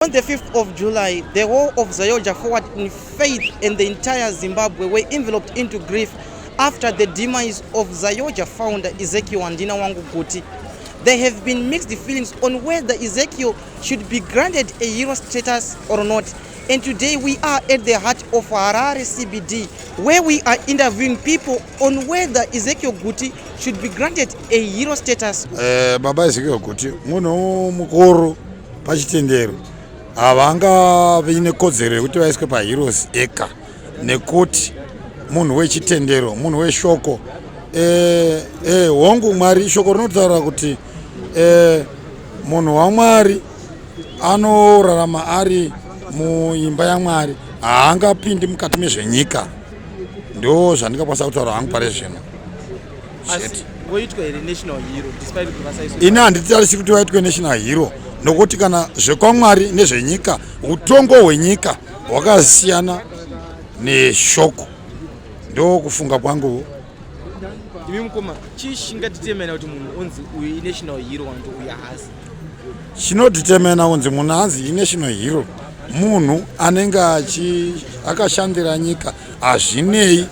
On the 5th of July, the whole of ZAOGA Forward in Faith and the entire Zimbabwe were enveloped into grief after the demise of ZAOGA founder Ezekiel Handinawangu Guti. There have been mixed feelings on whether Ezekiel should be granted a hero status or not. And today we are at the heart of Harare CBD, where we are interviewing people on whether Ezekiel Guti should be granted a hero status. Baba Ezekiel Guti munhu mukuru pachitendero, havangavi nekodzero yekuti vaiswe paheroes acre nekuti munhu wechitendero, munhu weshoko. Hongu, Mwari, shoko rinotaura kuti munhu waMwari anorarama ari muimba yaMwari, haangapindi mukati mezvenyika. Ndo zvandingakwanisa kutaura hangu pari zvino. Asi voitwa here national hero despite kuti vasaiswe? Ini handitarisi kuti vaitwe national hero, nokuti kana zvekwamwari nezvenyika, utongo hwenyika hwakasiyana neshoko. Ndo kufunga kwangu. Imi mukoma, chii chingadetermina kuti munhu unzi uyu inational hero kana kuti uyu haasi? Chinodetermina kunzi munhu anzi inational hero, munhu anenge akashandira nyika, hazvinei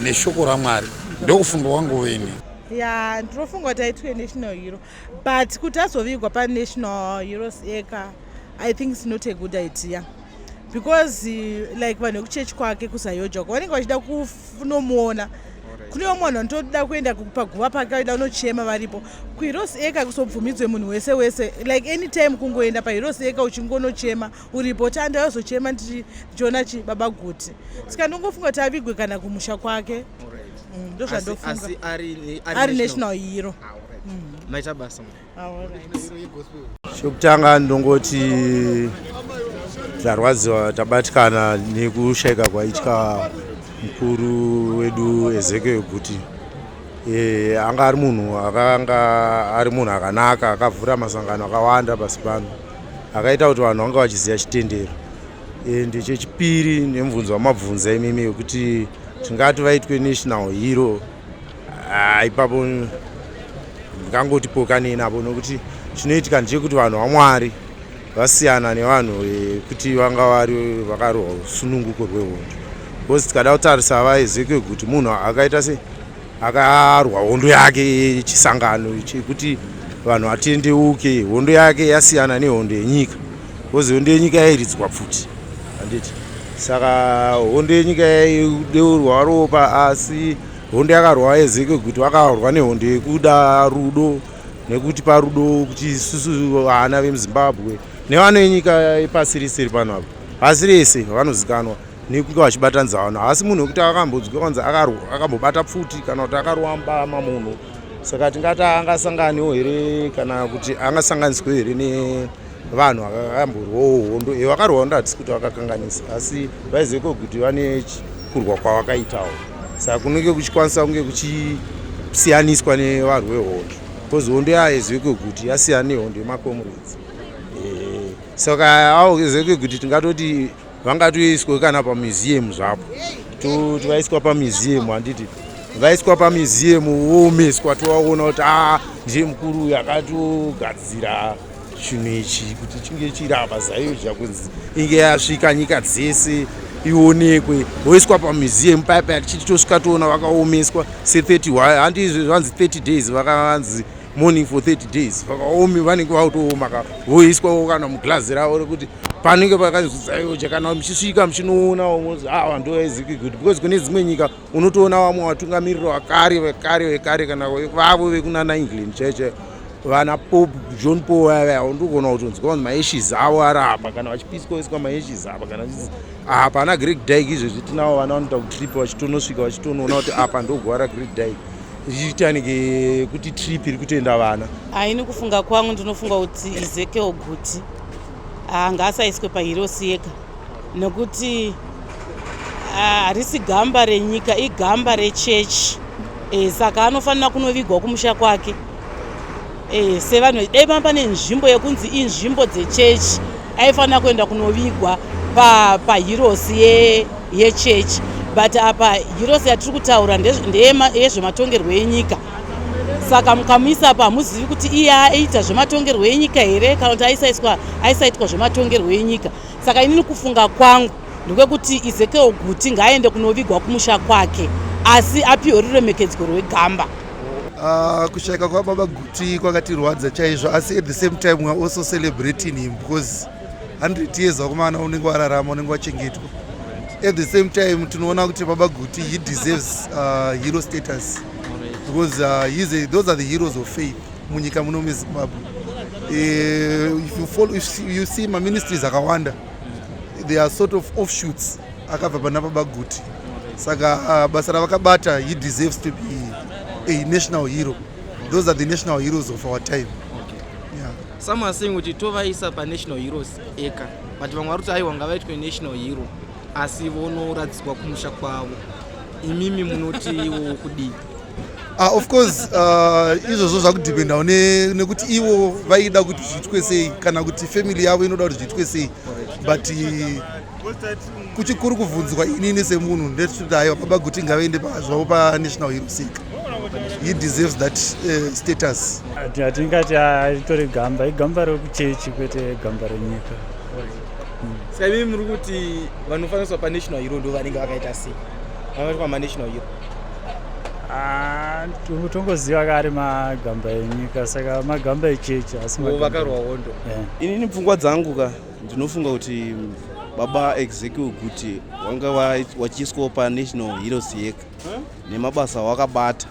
neshoko raMwari. Ndokufunga kwangu ini. Ya, ndinofunga kuti aitwe national hero, but kuti azovigwa panational heroes acre, I think it's not a good idea because like vanhu vekuchechi kwake kuZAOGA vanenge vachida kunomuona. Kune vamwe vanhu vanotoda kuenda paguva pake, vaida kunochema varipo. KuHeroes Acre kusobvumidzwe munhu wese wese, like anytime kungoenda paHeroes Acre uchingonochema uripo, kuti andaizochema ndichiona chi Baba Guti. Saka ndongofunga kuti avigwe kana kumusha kwake. Ndo zvandofunga. Asi ari Ari national hero. Ah, alright. Maita basa. Alright. Chokutanga ndongoti tarwadziwa, tabatikana nekushayika kwaitya mukuru wedu Ezekiel Guti. Anga ari munhu akanga ari munhu akanaka, akavhura masangano akawanda pasi pano, akaita kuti vanhu vanga vachiziva chitendero. Ende chechipiri, nemubvunzo wamabvunza imimi wekuti tingati vaitwe national hero, ipapo ndingangoti pokanei napo, nokuti chinoitika ndechekuti vanhu vaMwari vasiyana nevanhu vekuti vanga vari vakarwa rusununguko rwehondo, because tikada kutarisa vaEzekiel kuti munhu akaita se akarwa hondo yake yechisangano chekuti vanhu vatendeuke. Hondo yake yasiyana nehondo yenyika, because hondo yenyika yairidzwa pfuti, handiti? Saka hondo yenyika yaideurwa ropa, asi hondo yakarwa Ezekiel kuti vakarwa nehondo yekuda rudo, nekuti parudo kuti isusu vana vemuZimbabwe nevana venyika yepasi rese ri pano apa, pasi rese vanozikanwa nekunge vachibatanidza vanhu. Haasi munhu wekuti akambonzwa kwanzi akambobata pfuti kana kuti akarwa mbama munhu. Saka tingati angasanganiwo here kana kuti angasanganiswe here nevanhu vakamborwawo hondo? Vakarwa hondo, hatisi kuti vakakanganisa, asi vaEzekiel kuti vane kurwa kwavakaitawo, saka kunenge kuchikwanisa kunge kuchisiyaniswa nevarwi vehondo, because hondo yaEzekiel kuti yasiyana nehondo yemacomrades. Saka avo Ezekiel kuti tingatoti vangatoiswe kana pamuseum zvapo, toti vaiswa pamuseum, handiti? Vaiswa pamuseum, voomeswa, tovaona kuti a ndiye mukuru uyu akatogadzira chinhu ichi kuti chinge chiri apa, ZAOGA kunzi inge yasvika nyika dzese, ionekwe. Voiswa pamuseum paya paya, tichiti tosvika toona vakaomeswa se30, handi zvanzi 30 days, vakanzi mourning for 30 days, vakaomi, vanenge vautooma ka, voiswawo kana muglazi ravo rekuti panenge pakanzi ZAOGA. Kana muchisvika muchinoona, awa ndo Ezekiel Guti, because kune dzimwe nyika unotoona vamwe vatungamiriri vakare vekare vekare, kana vavo vekunana England chaiyo chaiyo, vana Pope John Paul vaya, undogona kutonzwa kunzi maashes avo ari apa, kana vachipiswa iswa maashes apa, kana apa ana Great Dyke. Izvezvi tinavo vana vanoita kutrip vachitonosvika vachitonoona kuti apa ndoguva raGreat Dyke, richiitanike kuti trip iri kutoenda vana. Aini kufunga kwangu, ndinofunga kuti Ezekiel Guti ngaasaiswe paHeroes Acre, nekuti harisi gamba renyika, igamba rechechi. Saka anofanira kunovigwa kumusha kwake. Sevanhu, dai pamba pane nzvimbo yekunzi inzvimbo dzechechi, aifanira kuenda kunovigwa paheroes yechechi, but apa heroes yatiri kutaura ndeyezvematongerwo enyika. Saka mukamuisa apa hamuzivi kuti iye aiita zvematongerwo enyika here kana kuti aisaiswa aisaitwa zvematongerwo enyika. Saka inini kufunga kwangu ndekwekuti Ezekiel Guti ngaaende kunovigwa kumusha kwake asi apiwe ruremekedzwo rwegamba. Kushaika kwababa Guti kwakatirwadza chaizvo, asi at the same time we are also celebrating him because 100 years, vakomana, unenge wararama, unenge wachengetwa. At the same time tinoona kuti baba Guti, he deserves hero status because those are the heroes of faith munyika muno muZimbabwe. If you see maministries akawanda, they are sort of offshoots akabva pana baba Guti. Saka basa ravakabata, he deserves to be a national hero. Those are the national heroes of our time, yeah. Some are saying kuti tovaisa panational heroes acre, but vamwe vari kuti aiwa, ngavaitwe national hero asi vonoradzikwa kumusha kwavo. Imimi munotiwo kudii? Of course, izvozvo zvakudependawo nekuti ivo vaida kuti zviitwe sei kana kuti family yavo inoda kuti zviitwe sei, but kuchikuru kubvunzwa inini semunhu ndetikuti aiwa, baba Guti ngavaende zvavo panational hero acre. He deserves that status. Hatingati ritori gamba, igamba rekuchechi kwete gamba renyika. Saka imimi muri kuti vanofaniswa panational hero ndo vanenge vakaita sei, vanoitwa manational hero? Ah, tongoziva ka ari magamba enyika, saka magamba echechi asi o vakarwa hondo. Inini pfungwa dzangu ka, ndinofunga kuti baba Ezekiel Guti wanga wachiiswawo panational heroes acre nemabasa awakabata,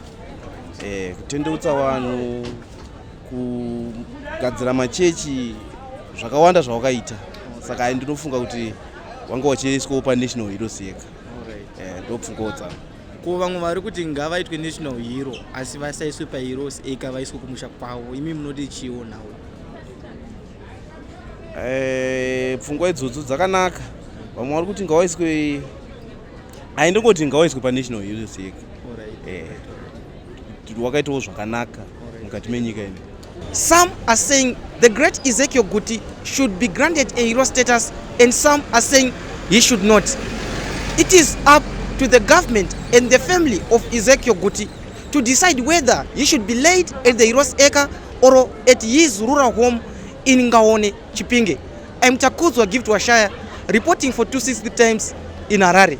kutendeutsa vanhu, kugadzira machechi, zvakawanda zvawakaita. Saka ai, ndinofunga kuti wanga wachiiswawo panational heroes acre. Ndo pfungwawo dzangu. Ko vamwe vari kuti ngavaitwe national hero asi vasaiswe paheroes acre, vaiswe kumusha kwavo, imi munoti chiwo nawo? Pfungwa idzodzo dzakanaka. Vamwe vari kuti ngawaiswe, ai, ndingoti ngawaiswe panational heroes acre. Wakaitawo zvakanaka mukati menyika ino. Some are saying the great Ezekiel Guti should be granted a hero status, and some are saying he should not. It is up to the government and the family of Ezekiel Guti to decide whether he should be laid at the Heroes Acre or at his rural home in Ngaone, Chipinge. I'm Takudzwa Gift Washaya, reporting for 263 Times in Harare.